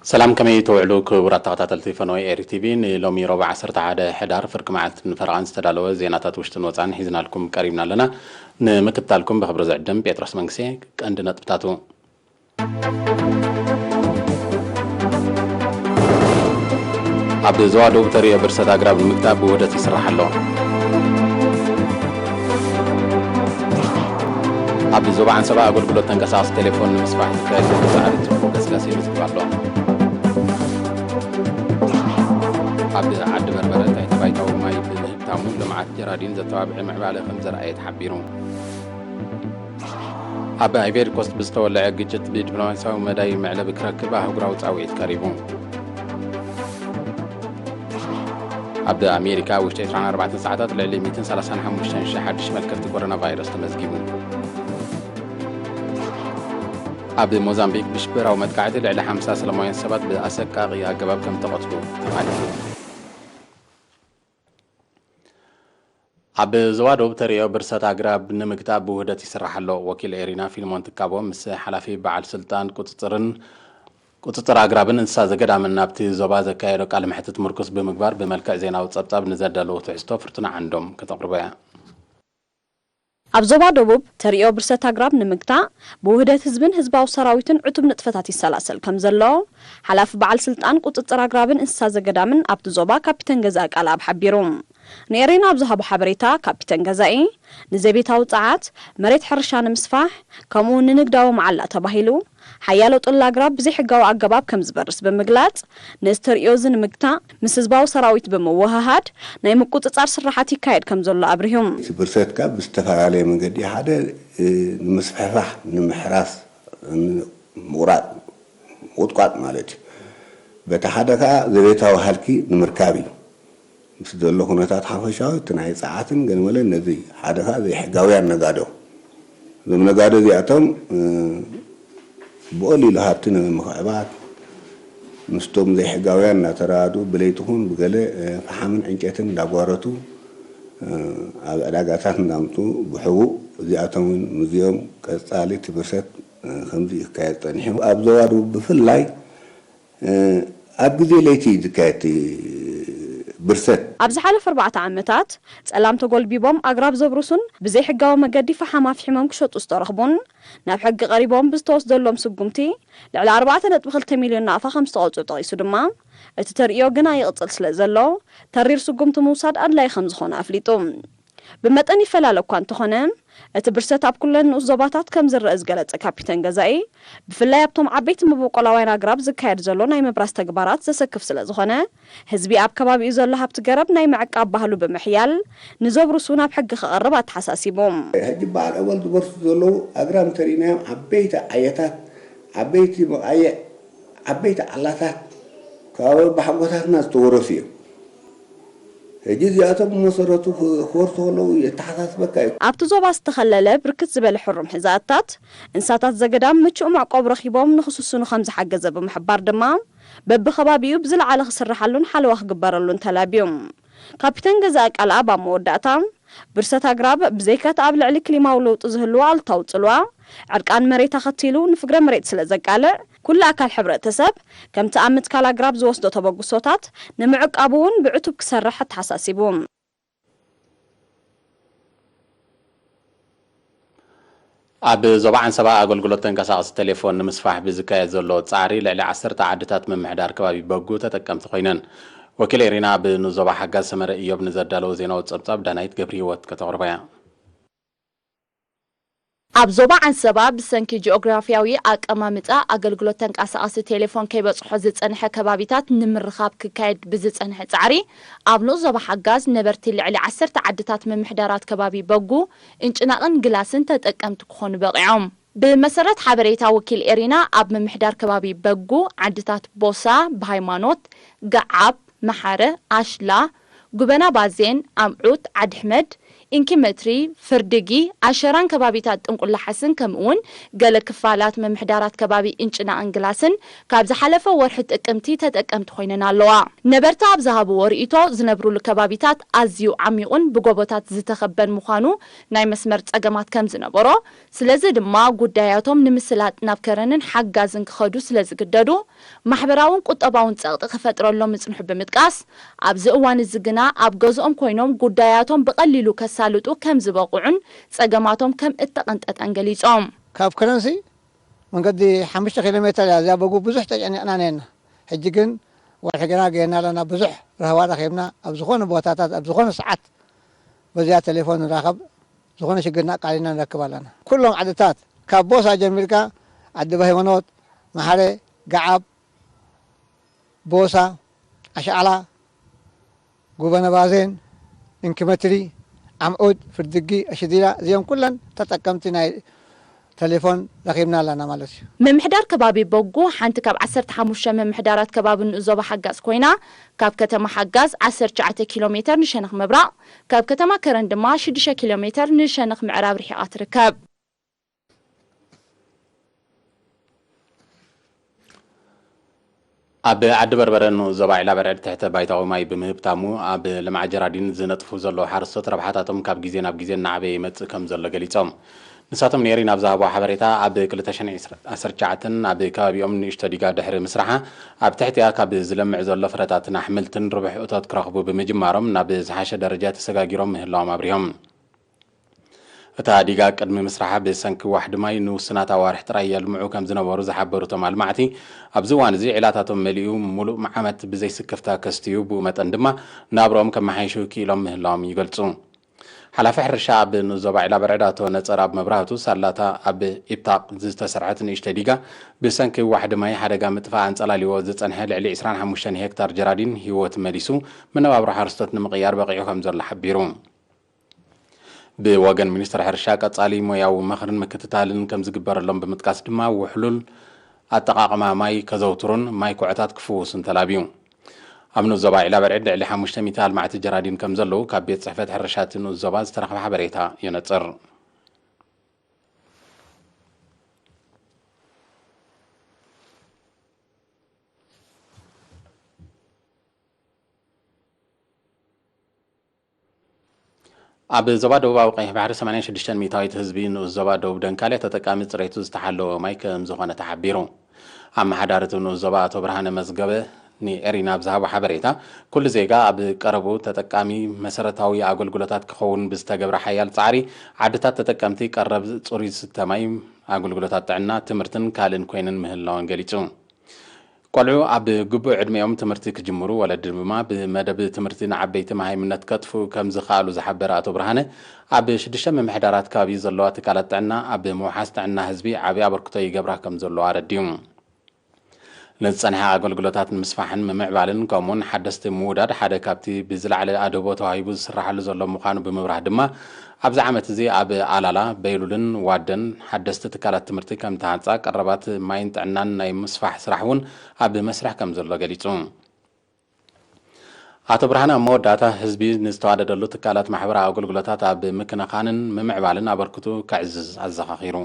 ሰላም፣ ከመይ ትውዕሉ ክቡራት ተኸታተልቲ ፈነወ ኤሪ ቲቪ? ንሎሚ ረቡዕ ዓሰርተ ሓደ ሕዳር ፍርቂ መዓልትን ፈረቓን ዝተዳለወ ዜናታት ውሽጥን ወጻእን ሒዝናልኩም ቀሪብና ኣለና። ንምክትታልኩም ብኽብሪ ዝዕድም ጴጥሮስ መንግሴ። ቀንዲ ነጥብታቱ። ኣብ ዞባ ደቡብ ተርእዮ ብርሰት ኣግራብ ንምግታእ ብውህደት ይስራሕ ኣሎ። ኣብ ዞባ ዓንሰባ ኣገልግሎት ተንቀሳቓሲ ቴሌፎን ንምስፋሕ ዝካየድ ዘሎ ጻዕሪ ጽቡቕ ገስጋስ ይምዝግብ ኣሎ። ኣብ ዓዲ በርበረ ትሕቲ ባይታዊ ማይ ብምህብታሙ ልምዓት ጀራዲን ዘተባብዕ ምዕባለ ከም ዘርኣየ ተሓቢሩ። ኣብ ኣይቬሪ ኮስት ብዝተወለዐ ግጭት ብዲፕሎማሲያዊ መዳይ መዕለቢ ክረክብ ኣህጉራዊ ጻውዒት ቀሪቡ። ኣብ ኣሜሪካ ኣብ ውሽጢ ዕስራን ኣርባዕተን ሰዓታት ልዕሊ ሚእትን ሰላሳን ሓሙሽተን ሽሕ ሓድሽ መልከፍቲ ኮሮና ቫይረስ ተመዝጊቡ። ኣብ ሞዛምቢክ ብሽበራዊ መጥቃዕቲ ልዕሊ ሓምሳ ሰላማውያን ሰባት ብኣሰቃቒ ኣገባብ ከም ተቐትሉ ተፋሊጡ። ኣብ ዞባ ደቡብ ተርእዮ ብርሰት ኣግራብ ንምግታእ ብውህደት ይስራሕ ኣሎ። ወኪል ኤሪና ፊልሞን ትካቦ ምስ ሓላፊ በዓል ስልጣን ቁጽጽርን ቁጽጽር ኣግራብን እንስሳ ዘገዳምን ናብቲ ዞባ ዘካየዶ ቃለ መሕትት ምርኩስ ብምግባር ብመልክዕ ዜናዊ ጸብጻብ ንዘዳለዎ ትሕዝቶ ፍርቱና ዓንዶም ከተቕርቦ እያ። ኣብ ዞባ ደቡብ ተርእዮ ብርሰት ኣግራብ ንምግታእ ብውህደት ህዝብን ህዝባዊ ሰራዊትን ዕቱብ ንጥፈታት ይሰላሰል ከም ዘሎ ሓላፊ በዓል ስልጣን ቁጽጽር ኣግራብን እንስሳ ዘገዳምን ኣብቲ ዞባ ካፒተን ገዛኢ ቃልኣብ ሓቢሩ። ንኤሬና ኣብ ዝሃቦ ሓበሬታ ካፒተን ገዛኢ ንዘቤታዊ ጸዓት፣ መሬት ሕርሻ ንምስፋሕ ከምኡ እውን ንንግዳዊ መዓላ ተባሂሉ ሓያሎ ጥላ ኣግራብ ብዘይሕጋዊ ኣገባብ ከም ዝበርስ ብምግላጽ፣ ነዚ ተርእዮ እዚ ንምግታእ ምስ ህዝባዊ ሰራዊት ብምውህሃድ ናይ ምቁጽጻር ስራሓት ይካየድ ከም ዘሎ ኣብሪሁ። እቲ ብርሰት ካብ ብዝተፈላለየ መንገዲ ሓደ፣ እ፣ ንምስፍሕፋሕ፣ ንምሕራስ፣ ንምቑራጽ፣ ምቑጥቋጥ ማለት እዩ። በቲ ሓደ ከኣ ዘቤታዊ ሃልኪ ንምርካብ እዩ። ምስ ዘሎ ኩነታት ሓፈሻዊ እቲ ናይ ጸዓትን ገለመለን ነዚ ሓደ ከኣ ዘይሕጋውያን ነጋዶ። እዞም ነጋዶ እዚኣቶም፣ እ፣ ብቐሊሉ ሃብቲ ንምምኽዕባት ምስቶም ዘይሕጋውያን እናተራዱ ብለይቲ ኹን ብገለ፣ እ፣ ፈሓምን ዕንጨትን እንዳጓረቱ፣ እ፣ ኣብ ዕዳጋታት እንዳምጡ ብሕቡእ እዚኣቶም እውን ምስዚኦም ቀጻሊ እቲ ብርሰት፣ እ፣ ከምዚ ክካየድ ጸኒሑ። ኣብ ዞባ ደቡብ ብፍላይ እ፣ ኣብ ግዜ ለይቲ እዩ ዝካየድ እቲ ብርሰት። ኣብ ዝሓለፈ ኣርባዕተ ዓመታት ጸላም ተጎልቢቦም ኣግራብ ዘብርሱን ብዘይሕጋዊ መገዲ ፈሓም ኣፍሒሞም ክሸጡ ዝተረኽቡን ናብ ሕጊ ቀሪቦም ብዝተወስደሎም ስጉምቲ ልዕሊ ኣርባዕተ ነጥቢ ክልተ ሚልዮን ናቕፋ ከም ዝተቐጽዑ ጠቒሱ ድማ፣ እቲ ተርእዮ ግና ይቕጽል ስለ ዘሎ ተሪር ስጉምቲ ምውሳድ ኣድላዪ ከም ዝኾነ ኣፍሊጡ። ብመጠን ይፈላለ እኳ እንተኾነ፣ እቲ ብርሰት ኣብ ኩለን ንኡስ ዞባታት ከም ዝረአ ዝገለጸ ካፒተን ገዛኢ፣ ብፍላይ ኣብቶም ዓበይቲ መበቆላውያን ኣግራብ ዝካየድ ዘሎ ናይ ምብራስ ተግባራት ዘሰክፍ ስለ ዝኾነ፣ ህዝቢ ኣብ ከባቢኡ ዘሎ ሃብቲ ገረብ ናይ ምዕቃብ ባህሉ ብምሕያል፣ ንዘብርሱ ናብ ሕጊ ከቐርብ ኣተሓሳሲቡ። ሕጂ በዓል ዕበል ዝበርሱ ዘለዉ ኣግራብ እንተሪእናዮም፣ ዓበይቲ ዓየታት፣ ዓበይቲ መቓይዕ፣ ዓበይቲ ዓላታት ካብ ኣቦሓጎታትና ዝተወረሱ እዮም። ሕጂ እዚኣቶም ብመሰረቱ ክወርሱ ከለዉ የተሓሳስበካ እዩ። ኣብቲ ዞባ ዝተኸለለ ብርክት ዝበለ ሕሩም ሕዛእታት፣ እንስሳታት ዘገዳም ምቹእ መዕቆብ ረኺቦም ንኽስስኑ ከም ዝሓገዘ ብምሕባር ድማ፣ በብኸባቢኡ ብዝለዓለ ክስርሓሉን ሓለዋ ክግበረሉን ተላብዩ። ካፒተን ገዛኢ ቃልኣብ ኣብ መወዳእታ፣ ብርሰት ኣግራብ ብዘይካ'ቲ ኣብ ልዕሊ ክሊማዊ ለውጢ ዝህልዎ ኣሉታዊ ጽልዋ፣ ዕርቃን መሬት ኣኸቲሉ ንፍግረ መሬት ስለ ዘቃልዕ፣ ኩሉ ኣካል ሕብረተሰብ ከምቲ ኣብ ምትካል ኣግራብ ዝወስዶ ተበግሶታት ንምዕቃቡ እውን ብዕቱብ ክሰርሕ ኣተሓሳሲቡ። ኣብ ዞባ ዓንሰባ ኣገልግሎት ተንቀሳቐሲ ቴሌፎን ንምስፋሕ ብዝካየድ ዘሎ ጻዕሪ ልዕሊ ዓሰርተ ዓድታት ምምሕዳር ከባቢ በጉ ተጠቀምቲ ኮይነን። ወኪል ኤሪና ኣብ ንዞባ ሓጋዝ ሰመረ እዮብ ንዘዳለዎ ዜናዊ ጸብጻብ ዳናይት ገብረህይወት ከተቕርቦ እያ። ኣብ ዞባ ዓንሰባ ብሰንኪ ጂኦግራፍያዊ ኣቀማምጣ ኣገልግሎት ተንቀሳቓሲ ቴሌፎን ከይበጽሖ ዝጸንሐ ከባቢታት ንምርኻብ ክካየድ ብዝጸንሐ ጻዕሪ፣ ኣብ ንኡስ ዞባ ሓጋዝ ነበርቲ ልዕሊ ዓሰርተ ዓድታት ምምሕዳራት ከባቢ በጉ፣ እንጭናቕን ግላስን ተጠቀምቲ ክኾኑ በቒዖም። ብመሰረት ሓበሬታ ወኪል ኤሪና፣ ኣብ ምምሕዳር ከባቢ በጉ፣ ዓድታት ቦሳ፣ ብሃይማኖት፣ ገዓብ፣ መሓረ፣ ኣሽላ፣ ጉበና ባዜን፣ ኣምዑት፣ ዓድሕመድ፣ ኢንኪመትሪ፣ ፍርድጊ፣ ኣሸራን ከባቢታት ጥንቁላሓስን ከምኡውን ገለ ክፋላት ምምሕዳራት ከባቢ እንጭናቕን ግላስን ካብ ዝሓለፈ ወርሒ ጥቅምቲ ተጠቀምቲ ኮይነን ኣለዋ። ነበርቲ ኣብ ዝሃብዎ ርእይቶ ዝነብሩሉ ከባቢታት ኣዝዩ ዓሚቑን ብጎቦታት ዝተኸበን ምዃኑ ናይ መስመር ጸገማት ከም ዝነበሮ፣ ስለዚ ድማ ጉዳያቶም ንምስላጥ ናብ ከረንን ሓጋዝን ክኸዱ ስለ ዝግደዱ፣ ማሕበራውን ቁጠባውን ጸቕጢ ክፈጥረሎም ምጽንሑ ብምጥቃስ፣ ኣብዚ እዋን እዚ ግና ኣብ ገዝኦም ኮይኖም ጉዳያቶም ብቐሊሉ ከሳልጡ ከም ዝበቕዑን ጸገማቶም ከም እተቐንጠጠን ገሊጾም። ካብ ከረንሲ መንገዲ ሓሙሽተ ኪሎ ሜተር እያ። እዚኣ በጉ ብዙሕ ተጨኒቕና ነርና። ሕጂ ግን ወርሒ ገና ገይርና ኣለና። ብዙሕ ረህዋ ረኺብና። ኣብ ዝኾነ ቦታታት፣ ኣብ ዝኾነ ሰዓት በዚኣ ቴሌፎን ንራኸብ። ዝኾነ ሽግርና ኣቃሊልና ንረክብ ኣለና። ኩሎም ዓድታት ካብ ቦሳ ጀሚርካ ዓዲ ሃይማኖት፣ ማሕረ፣ ገዓብ፣ ቦሳ፣ ኣሽዓላ፣ ጉበነባዜን፣ እንክመትሪ፣ ዓምዑድ፣ ፍርድጊ፣ ኣሽዲራ፣ እዚኦም ኩለን ተጠቀምቲ ናይ ቴሌፎን ረኺብና ኣለና ማለት እዩ። ምምሕዳር ከባቢ በጉ ሓንቲ ካብ ዓሰርተ ሓሙሽተ ምምሕዳራት ከባቢ ንኡስ ዞባ ሓጋዝ ኮይና፣ ካብ ከተማ ሓጋዝ ዓሰርተ ትሽዓተ ኪሎ ሜተር ንሸነኽ ምብራቕ፣ ካብ ከተማ ከረን ድማ ሽዱሽተ ኪሎ ሜተር ንሸነኽ ምዕራብ ርሒቓ ትርከብ። ኣብ ዓዲ በርበረ ንኡስ ዞባ ዒላ በርዕድ ትሕተ ባይታዊ ማይ ብምህብታሙ ኣብ ልምዓት ጀራዲን ዝነጥፉ ዘለዉ ሓረስቶት ረብሓታቶም ካብ ግዜ ናብ ግዜ እናዓበየ ይመጽእ ከም ዘሎ ገሊጾም። ንሳቶም ንኤሪና ኣብ ዝሃብዎ ሓበሬታ፣ ኣብ ክልተ ሽሕን ዓሰርተ ትሽዓተን ኣብ ከባቢኦም ንእሽቶ ዲጋ ድሕሪ ምስራሓ፣ ኣብ ትሕቲኣ ካብ ዝለምዕ ዘሎ ፍረታትን ኣሕምልትን ርቡሕ እቶት ክረኽቡ ብምጅማሮም ናብ ዝሓሸ ደረጃ ተሰጋጊሮም ምህላዎም ኣብሪሆም። እታ ዲጋ ቅድሚ ምስራሓ ብሰንኪ ዋሕዲ ማይ ንውሱናት ኣዋርሕ ጥራይ የልምዑ ከም ዝነበሩ ዝሓበሩ እቶም ኣልማዕቲ፣ ኣብዚ እዋን እዚ ዒላታቶም መሊኡ ምሉእ ዓመት ብዘይ ስክፍታ ከስትዩ፣ ብኡ መጠን ድማ ናብርኦም ከመሓይሹ ክኢሎም ምህላዎም ይገልጹ። ሓላፊ ሕርሻ ኣብ ንኡስ ዞባ ዒላ በርዕድ ኣቶ ነጸር ኣብ መብራህቱ፣ ሳላታ ኣብ ኢብታቕ ዝተሰርሐት ንእሽተይ ዲጋ ብሰንኪ ዋሕዲ ማይ ሓደጋ ምጥፋእ ኣንጸላልይዎ ዝጸንሐ ልዕሊ ዕስራን ሓሙሽተን ሄክታር ጀራዲን ህይወት መሊሱ፣ መነባብሮ ሓረስቶት ንምቕያር በቒዑ ከም ዘሎ ሓቢሩ። ብወገን ሚኒስትሪ ሕርሻ ቀጻሊ ሞያዊ ምኽርን ምክትታልን ከም ዝግበረሎም ብምጥቃስ ድማ ውሕሉል ኣጠቓቕማ ማይ ከዘውትሩን ማይ ኩዕታት ክፍውሱን ተላብዩ። ኣብ ንኡስ ዞባ ዒላ በርዕድ ልዕሊ ሓሙሽተ ሚእቲ ኣልማዕቲ ጀራዲን ከም ዘለዉ ካብ ቤት ጽሕፈት ሕርሻ እቲ ንኡስ ዞባ ዝተረኽበ ሓበሬታ የነጽር። ኣብ ዞባ ደቡባዊ ቀይሕ ባሕሪ ሰማንያን ሽዱሽተን ሚእታዊት ህዝቢ ንኡስ ዞባ ደቡብ ደንካልያ ተጠቃሚ ጽሬቱ ዝተሓለወ ማይ ከም ዝኾነ ተሓቢሩ። ኣመሓዳሪ እቲ ንኡስ ዞባ ኣቶ ብርሃነ መዝገበ ንኤሪና ኣብ ዝሃቦ ሓበሬታ፣ ኩሉ ዜጋ ኣብ ቀረብኡ ተጠቃሚ መሰረታዊ ኣገልግሎታት ክኸውን ብዝተገብረ ሓያል ጻዕሪ፣ ዓድታት ተጠቀምቲ ቀረብ ጽሩይ ዝስተ ማይ፣ ኣገልግሎታት ጥዕና፣ ትምህርትን ካልእን ኮይነን ምህላወን ገሊጹ። ቆልዑ ኣብ ግቡእ ዕድሜኦም ትምህርቲ ክጅምሩ፣ ወለዲ ድማ ብመደብ ትምህርቲ ንዓበይቲ መሃይምነት ከጥፍኡ ከም ዝኸኣሉ ዝሓበረ ኣቶ ብርሃነ፣ ኣብ ሽዱሽተ ምምሕዳራት ከባቢ ዘለዋ ትካላት ጥዕና ኣብ ምውሓስ ጥዕና ህዝቢ ዓቢ ኣበርክቶ ይገብራ ከም ዘለዋ ኣረዲኡ። ንዝጸንሐ ኣገልግሎታት ንምስፋሕን ምምዕባልን ከምኡውን ሓደስቲ ምውዳድ ሓደ ካብቲ ብዝለዓለ ኣድህቦ ተዋሂቡ ዝስራሓሉ ዘሎ ምዃኑ ብምብራህ ድማ፣ ኣብዚ ዓመት እዚ ኣብ ኣላላ፣ በይሉልን ዋደን ሓደስቲ ትካላት ትምህርቲ ከም ተሃንጻ፣ ቀረባት ማይን ጥዕናን ናይ ምስፋሕ ስራሕ እውን ኣብ መስርሕ ከም ዘሎ ገሊጹ። ኣቶ ብርሃነ ኣብ መወዳእታ፣ ህዝቢ ንዝተዋደደሉ ትካላት ማሕበራዊ ኣገልግሎታት ኣብ ምክንኻንን ምምዕባልን ኣበርክቱ ከዕዝዝ ኣዘኻኺሩ።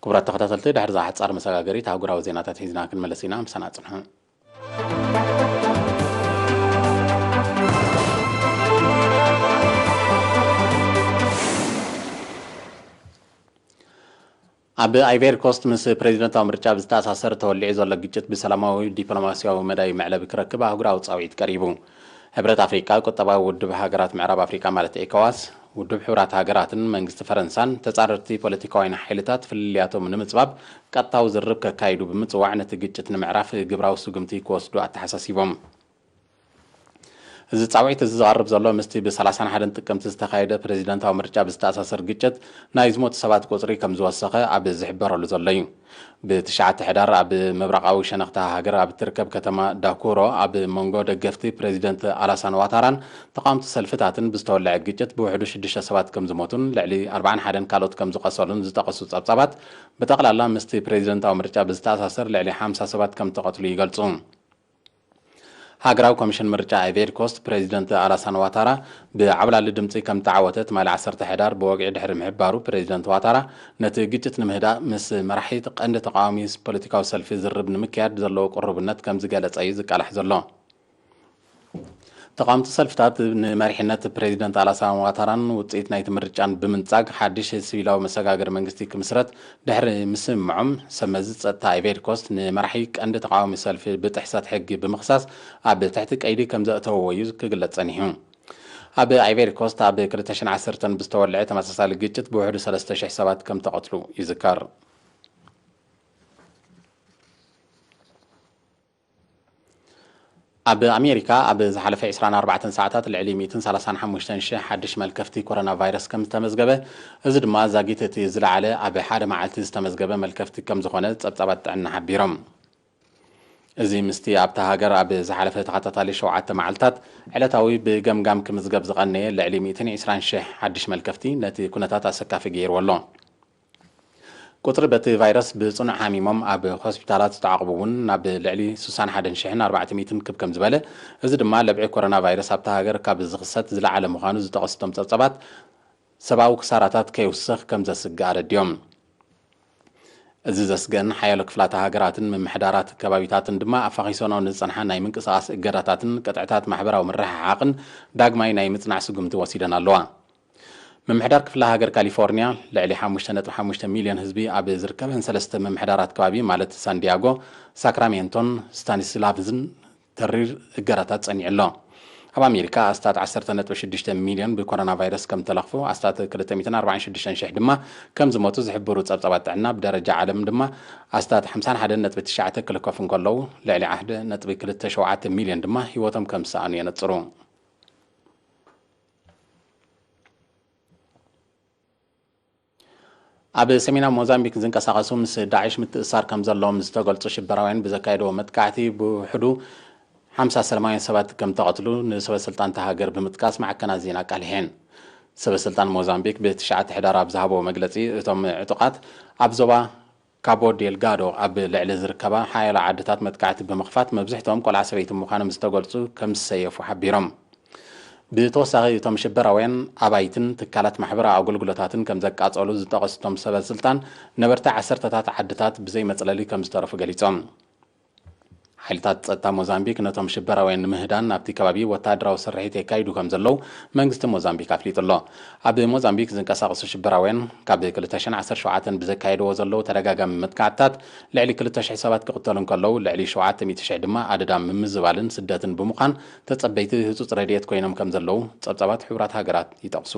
ክቡራት ተኸታተልቲ፣ ድሕሪ እዛ ሓጻር መሰጋገሪት ኣህጉራዊ ዜናታት ሒዝና ክንመለስ ኢና። ምሳና ጽንሑ። ኣብ ኣይቬሪ ኮስት ምስ ፕሬዚደንታዊ ምርጫ ብዝተኣሳሰር ተወሊዑ ዘሎ ግጭት ብሰላማዊ ዲፕሎማሲያዊ መዳይ መዕለቢ ክረክብ ኣህጉራዊ ጻውዒት ቀሪቡ። ሕብረት ኣፍሪቃ፣ ቁጠባዊ ውድብ ሃገራት ምዕራብ ኣፍሪቃ ማለት ኤኮዋስ፣ ውድብ ሕቡራት ሃገራትን መንግስቲ ፈረንሳን ተጻረርቲ ፖለቲካውያን ሓይልታት ፍልልያቶም ንምጽባብ ቀጥታዊ ዝርርብ ከካይዱ ብምጽዋዕ ነቲ ግጭት ንምዕራፍ ግብራዊ ስጉምቲ ክወስዱ ኣተሓሳሲቦም። እዚ ጻውዒት እዚ ዝቐርብ ዘሎ ምስቲ ብ ሰላሳን ሓደን ጥቅምቲ ዝተኻየደ ፕሬዚደንታዊ ምርጫ ብዝተኣሳሰር ግጭት ናይ ዝሞቱ ሰባት ቁጽሪ ከም ዝወሰኸ ኣብ ዝሕበረሉ ዘሎ እዩ። ብ ትሽዓተ ሕዳር ኣብ ምብራቓዊ ሸነኽታ ሃገር ኣብ እትርከብ ከተማ ዳኩሮ ኣብ መንጎ ደገፍቲ ፕሬዚደንት ኣላሳን ዋታራን ተቓወምቲ ሰልፍታትን ብዝተወልዐ ግጭት ብውሕዱ ሽዱሽተ ሰባት ከም ዝሞቱን ልዕሊ ኣርባዓን ሓደን ካልኦት ከም ዝቐሰሉን ዝጠቐሱ ጸብጻባት ብጠቕላላ ምስቲ ፕሬዚደንታዊ ምርጫ ብዝተኣሳሰር ልዕሊ ሓምሳ ሰባት ከም ተቐትሉ ይገልጹ። ሃገራዊ ኮሚሽን ምርጫ ኣይቬሪ ኮስት ፕሬዚደንት ኣላሳን ዋታራ ብዓብላሊ ድምፂ ከም ተዓወተ ትማሊ ዓሰርተ ሕዳር ብወግዒ ድሕሪ ምሕባሩ ፕሬዚደንት ዋታራ ነቲ ግጭት ንምህዳእ ምስ መራሒ ቀንዲ ተቃዋሚ ፖለቲካዊ ሰልፊ ዝርብ ንምክያድ ዘለዎ ቅሩብነት ከም ዝገለጸ እዩ ዝቃላሕ ዘሎ። ተቃወምቲ ሰልፍታት ንመሪሕነት ፕሬዚደንት ኣላሳን ዋታራን ውፅኢት ናይቲ ምርጫን ብምንጻግ ሓድሽ ሲቪላዊ መሰጋገሪ መንግስቲ ክምስረት ድሕሪ ምስምምዖም፣ ሰብ መዚ ጸጥታ ኣይቬሪ ኮስት ንመራሒ ቀንዲ ተቃዋሚ ሰልፊ ብጥሕሰት ሕጊ ብምኽሳስ ኣብ ትሕቲ ቀይዲ ከም ዘእተውዎ እዩ ክግለጽ ጸኒሑ። ኣብ ኣይቬሪ ኮስት ኣብ ክልተ ሽሕን ዓሰርተን ብዝተወልዐ ተመሳሳሊ ግጭት ብውሕዱ ሰለስተ ሽሕ ሰባት ከም ተቐትሉ ይዝከር። ኣብ ኣሜሪካ ኣብ ዝሓለፈ ዕስራን ኣርባዕተን ሰዓታት ልዕሊ ሚእትን ሰላሳን ሓሙሽተን ሽሕ ሓድሽ መልከፍቲ ኮሮና ቫይረስ ከም ዝተመዝገበ፣ እዚ ድማ ዛጊት እቲ ዝለዓለ ኣብ ሓደ መዓልቲ ዝተመዝገበ መልከፍቲ ከም ዝኾነ ጸብጻባት ጥዕና ሓቢሮም። እዚ ምስቲ ኣብታ ሃገር ኣብ ዝሓለፈ ተኸታታሊ ሸውዓተ መዓልታት ዕለታዊ ብገምጋም ክምዝገብ ዝቐነየ ልዕሊ ሚእትን ዕስራን ሽሕ ሓድሽ መልከፍቲ ነቲ ኩነታት ኣሰካፊ ገይርዎ ኣሎ። ቁጽሪ በቲ ቫይረስ ብጽኑዕ ሓሚሞም ኣብ ሆስፒታላት ዝተዓቕቡ እውን ናብ ልዕሊ ስሳን ሓደን ሽሕን ኣርባዕተ ሚእትን ክብ ከም ዝበለ፣ እዚ ድማ ለብዒ ኮሮና ቫይረስ ኣብታ ሃገር ካብ ዝኽሰት ዝለዓለ ምዃኑ ዝጠቐሱ እቶም ጸብጻባት፣ ሰብኣዊ ክሳራታት ከይውስኽ ከም ዘስግእ ኣረዲኦም። እዚ ዘስግእን ሓያሎ ክፍላተ ሃገራትን ምምሕዳራት ከባቢታትን ድማ ኣፋኺሶኖ ንዝጸንሓ ናይ ምንቅስቓስ እገዳታትን ቅጥዕታት ማሕበራዊ ምርሕሓቕን ዳግማይ ናይ ምጽናዕ ስጉምቲ ወሲደን ኣለዋ። ምምሕዳር ክፍለ ሃገር ካሊፎርኒያ ልዕሊ ሓሙሽተ ነጥቢ ሓሙሽተ ሚልዮን ህዝቢ ኣብ ዝርከበን ሰለስተ ምምሕዳራት ከባቢ ማለት ሳንዲያጎ፣ ሳክራሜንቶን ስታኒስላቭስን ተሪር እገዳታት ጸኒዑ ኣሎ። ኣብ ኣሜሪካ ኣስታት ዓሰርተ ነጥቢ ሽዱሽተ ሚልዮን ብኮሮና ቫይረስ ከም ተለኽፉ፣ ኣስታት ክልተ ሚእትን ኣርባዓን ሽዱሽተን ሽሕ ድማ ከም ዝሞቱ ዝሕብሩ ጸብጻባት ጥዕና፣ ብደረጃ ዓለም ድማ ኣስታት ሓምሳን ሓደን ነጥቢ ትሽዓተ ክልከፉ እንከለዉ፣ ልዕሊ ሓደ ነጥቢ ክልተ ሸውዓተ ሚልዮን ድማ ህይወቶም ከም ዝሰኣኑ የነጽሩ። ኣብ ሰሜናዊ ሞዛምቢክ ዝንቀሳቐሱ ምስ ዳዕሽ ምትእሳር ከም ዘለዎም ዝተገልጹ ሽበራውያን ብዘካየድዎ መጥቃዕቲ ብውሕዱ ሓምሳ ሰላማውያን ሰባት ከም ተቐትሉ ንሰበ ስልጣን እታ ሃገር ብምጥቃስ ማዕከናት ዜና ኣቃሊሐን። ሰበ ስልጣን ሞዛምቢክ ብትሽዓተ ሕዳር ኣብ ዝሃቦ መግለጺ፣ እቶም ዕጡቓት ኣብ ዞባ ካቦ ዴልጋዶ ኣብ ልዕሊ ዝርከባ ሓያሎ ዓድታት መጥቃዕቲ ብምኽፋት መብዝሕትኦም ቆልዓ ሰበይቲ ምዃኖም ዝተገልጹ ከም ዝሰየፉ ሓቢሮም። ብተወሳኺ እቶም ሽበራውያን ኣባይትን ትካላት ማሕበራዊ ኣገልግሎታትን ከም ዘቃጸሉ ዝጠቐሱ እቶም ሰበ ስልጣን፣ ነበርቲ ዓሰርተታት ዓድታት ብዘይ መጽለሊ ከም ዝተረፉ ገሊጾም። ሓይልታት ጸጥታ ሞዛምቢክ ነቶም ሽበራውያን ንምህዳን ኣብቲ ከባቢ ወተሃደራዊ ስርሒት የካይዱ ከም ዘለዉ መንግስቲ ሞዛምቢክ ኣፍሊጡ ኣሎ። ኣብ ሞዛምቢክ ዝንቀሳቐሱ ሽበራውያን ካብ ክልተ ሽሕን ዓሰርተ ሸውዓተን ብዘካየድዎ ዘለዉ ተደጋጋሚ መጥቃዕትታት ልዕሊ ክልተ ሽሕ ሰባት ክቕተሉ እንከለዉ፣ ልዕሊ ሸውዓተ ሚእቲ ሽሕ ድማ ኣደዳ ምምዝባልን ስደትን ብምዃን ተጸበይቲ ህጹጽ ረድኤት ኮይኖም ከም ዘለዉ ጸብጻባት ሕቡራት ሃገራት ይጠቕሱ።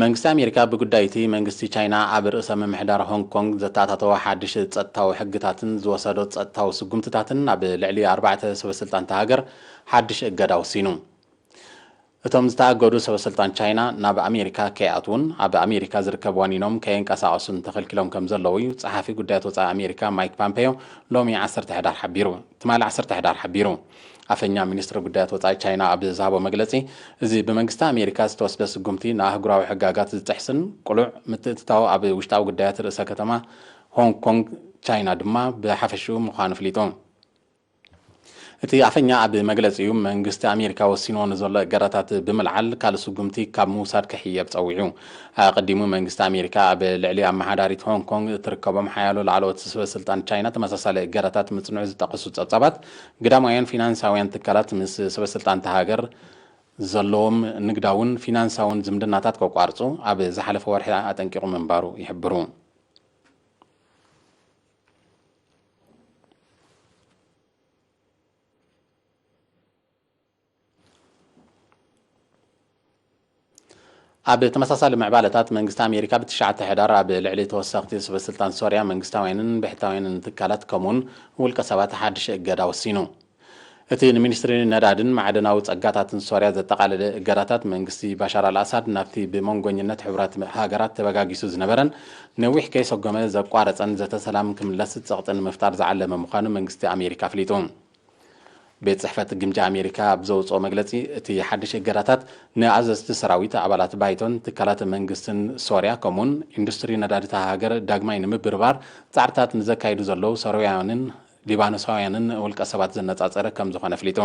መንግስቲ ኣሜሪካ ብጉዳይ እቲ መንግስቲ ቻይና ኣብ ርእሰ ምምሕዳር ሆንግ ኮንግ ዘተኣታተወ ሓድሽ ጸጥታዊ ሕግታትን ዝወሰዶ ጸጥታዊ ስጉምትታትን ኣብ ልዕሊ ኣርባዕተ ሰበ ስልጣን እታ ሃገር ሓድሽ እገዳ ወሲኑ። እቶም ዝተኣገዱ ሰበ ስልጣን ቻይና ናብ ኣሜሪካ ከይኣትዉን ኣብ ኣሜሪካ ዝርከብ ዋኒኖም ከየንቀሳቐሱን ተኸልኪሎም ከም ዘለዉ እዩ ጸሓፊ ጉዳያት ወጻኢ ኣሜሪካ ማይክ ፓምፔዮ ሎሚ ዓሰርተ ሕዳር ሓቢሩ። ትማሊ ዓሰርተ ሕዳር ሓቢሩ። ኣፈኛ ሚኒስትሪ ጉዳያት ወጻኢ ቻይና ኣብ ዝሃቦ መግለጺ፣ እዚ ብመንግስቲ ኣሜሪካ ዝተወስደ ስጉምቲ ንኣህጉራዊ ሕጋጋት ዝጥሕስን ቅሉዕ ምትእትታው ኣብ ውሽጣዊ ጉዳያት ርእሰ ከተማ ሆንግ ኮንግ ቻይና ድማ ብሓፈሽኡ ምዃኑ ኣፍሊጡ። እቲ ኣፈኛ ኣብ መግለጺኡ፣ መንግስቲ ኣሜሪካ ወሲንዎ ንዘሎ እገዳታት ብምልዓል ካልእ ስጉምቲ ካብ ምውሳድ ክሕየብ ጸዊዑ። ኣቐዲሙ መንግስቲ ኣሜሪካ ኣብ ልዕሊ ኣመሓዳሪት ሆንግ ኮንግ እትርከቦም ሓያሎ ላዕለዎት ሰበ ስልጣን ቻይና ተመሳሳሊ እገዳታት ምጽንዑ ዝጠቐሱ ጸብጻባት፣ ግዳማውያን ፊናንሳውያን ትካላት ምስ ሰበ ስልጣን እታ ሃገር ዘለዎም ንግዳውን ፊናንሳውን ዝምድናታት ከቋርጹ ኣብ ዝሓለፈ ወርሒ ኣጠንቂቑ ምንባሩ ይሕብሩ። ኣብ ተመሳሳሊ ምዕባለታት፣ መንግስቲ ኣሜሪካ ብ ትሽዓተ ሕዳር ኣብ ልዕሊ ተወሰኽቲ ሰበስልጣን ሶርያ መንግስታውያንን ብሕታውያንን ትካላት ከምኡውን ውልቀ ሰባት ሓድሽ እገዳ ወሲኑ። እቲ ንሚኒስትሪ ነዳድን ማዕድናዊ ጸጋታትን ሶርያ ዘጠቓለለ እገዳታት፣ መንግስቲ ባሻር ኣልኣሳድ ናብቲ ብመንጎኝነት ሕቡራት ሃገራት ተበጋጊሱ ዝነበረን ነዊሕ ከይሰጎመ ዘቋረጸን ዘተ ሰላም ክምለስ ጸቕጢ ንምፍጣር ዝዓለመ ምዃኑ መንግስቲ ኣሜሪካ ኣፍሊጡ። ቤት ጽሕፈት ግምጃ ኣሜሪካ ኣብ ዘውጽኦ መግለጺ፣ እቲ ሓድሽ እገዳታት ንኣዘዝቲ ሰራዊት፣ ኣባላት ባይቶን ትካላት መንግስትን ሶርያ፣ ከምኡውን ኢንዱስትሪ ነዳዲ እታ ሃገር ዳግማይ ንምብርባር ጻዕርታት ንዘካይዱ ዘለዉ ሶርያውያንን ሊባኖሳውያንን ውልቀ ሰባት ዘነጻጸረ ከም ዝኾነ ኣፍሊጡ።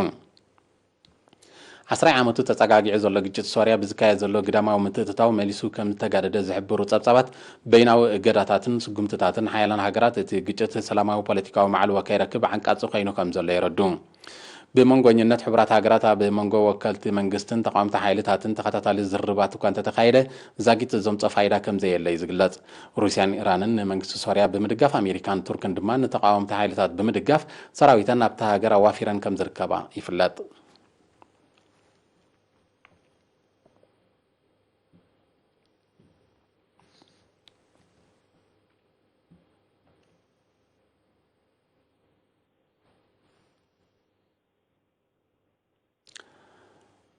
ዓስራይ ዓመቱ ተጸጋጊዑ ዘሎ ግጭት ሶርያ ብዝካየድ ዘሎ ግዳማዊ ምትእትታው መሊሱ ከም ዝተጋደደ ዝሕብሩ ጸብጻባት፣ በይናዊ እገዳታትን ስጉምትታትን ሓያላን ሃገራት እቲ ግጭት ሰላማዊ ፖለቲካዊ መዕልቦ ከይረክብ ዓንቃጺ ኮይኑ ከም ዘሎ የረዱ። ብመንጎኝነት ሕቡራት ሃገራት ኣብ መንጎ ወከልቲ መንግስትን ተቃወምቲ ሓይልታትን ተኸታታሊ ዝርርባት እኳ እንተተኻየደ፣ ዛጊት ዘምጾ ፋይዳ ከም ዘየለ እዩ ዝግለጽ። ሩስያን ኢራንን ንመንግስቲ ሶርያ ብምድጋፍ፣ ኣሜሪካን ቱርክን ድማ ንተቃወምቲ ሓይልታት ብምድጋፍ ሰራዊተን ኣብታ ሃገር ኣዋፊረን ከም ዝርከባ ይፍለጥ።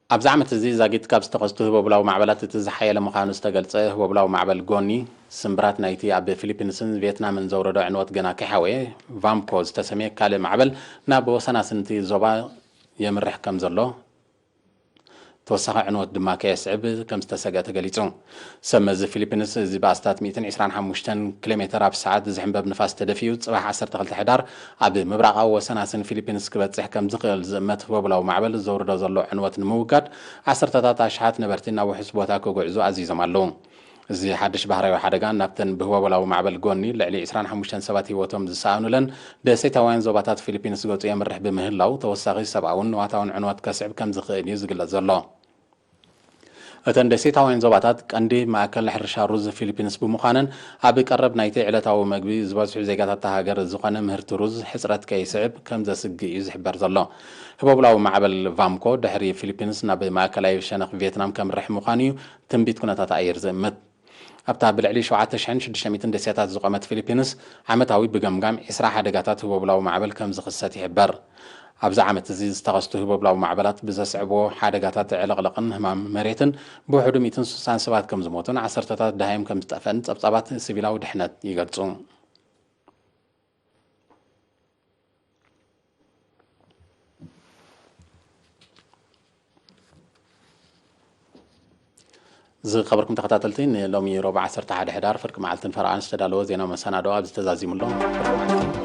ኣብዚ ዓመት እዚ ዛጊት ካብ ዝተኸስቱ ህቦብላዊ ማዕበላት እቲ ዝሓየለ ምዃኑ ዝተገልጸ ህቦብላዊ ማዕበል ጎኒ፣ ስምብራት ናይቲ ኣብ ፊሊፒንስን ቪየትናምን ዘውረዶ ዕንወት ገና ከይሓወየ፣ ቫምኮ ዝተሰምየ ካልእ ማዕበል ናብ ወሰናስንቲ ዞባ የምርሕ ከም ዘሎ፣ ተወሳኺ ዕንወት ድማ ከየስዕብ ከም ዝተሰግአ ተገሊጹ። ሰብ መዚ ፊሊፒንስ፣ እዚ ብኣስታት ሚእትን ዕስራን ሓሙሽተን ኪሎ ሜተር ኣብ ሰዓት ዝሕንበብ ንፋስ ተደፊኡ፣ ጽባሕ ዓሰርተ ክልተ ሕዳር ኣብ ምብራቓዊ ወሰናስን ፊሊፒንስ ክበጽሕ ከም ዝኽእል ዝእመት ህቦብላዊ ማዕበል ዘውርዶ ዘሎ ዕንወት ንምውጋድ፣ ዓሰርተታት ኣሽሓት ነበርቲ ናብ ውሑስ ቦታ ክጉዕዙ ኣዚዞም ኣለዉ። እዚ ሓድሽ ባህርያዊ ሓደጋ፣ ናብተን ብህቦብላዊ ማዕበል ጎኒ ልዕሊ ዕስራን ሓሙሽተን ሰባት ህይወቶም ዝሰኣኑለን ደሴታውያን ዞባታት ፊሊፒንስ ገጹ የምርሕ ብምህላው፣ ተወሳኺ ሰብኣውን ንዋታውን ዕንወት ከስዕብ ከም ዝኽእል እዩ ዝግለጽ ዘሎ። እተን ደሴታውያን ዞባታት ቀንዲ ማእከል ሕርሻ ሩዝ ፊሊፒንስ ብምዃነን፣ ኣብ ቀረብ ናይቲ ዕለታዊ መግቢ ዝበዝሑ ዜጋታት እታ ሃገር ዝኾነ ምህርቲ ሩዝ ሕጽረት ከይስዕብ ከም ዘስግእ እዩ ዝሕበር ዘሎ። ህቦብላዊ ማዕበል ቫምኮ ድሕሪ ፊሊፒንስ ናብ ማእከላይ ሸነኽ ቪየትናም ከምርሕ ምዃኑ እዩ ትንቢት ኩነታት ኣየር ዝእምት። ኣብታ ብልዕሊ ሸውዓተ ሽሕን ሽዱሽተ ሚእትን ደሴታት ዝቖመት ፊሊፒንስ፣ ዓመታዊ ብገምጋም ዕስራ ሓደጋታት ህቦብላዊ ማዕበል ከም ዝኽሰት ይሕበር። ኣብዚ ዓመት እዚ ዝተኸስቱ ህቦብላዊ ማዕበላት ብዘስዕብዎ ሓደጋታት ዕልቕልቕን ህማም መሬትን ብውሕዱ ሚእትን ስሳን ሰባት ከም ዝሞቱን ዓሰርተታት ደሃዮም ከም ዝጠፍአን ጸብጻባት ሲቪላዊ ድሕነት ይገልጹ። ዝኸበርኩም ተኸታተልቲ፣ ንሎሚ ረቡዕ ዓሰርተ ሓደ ሕዳር ፍርቂ መዓልትን ፈረቓን ዝተዳለወ ዜናዊ መሰናዶ ኣብዚ ተዛዚሙ ኣሎ። ፍርቂ መዓልቲ።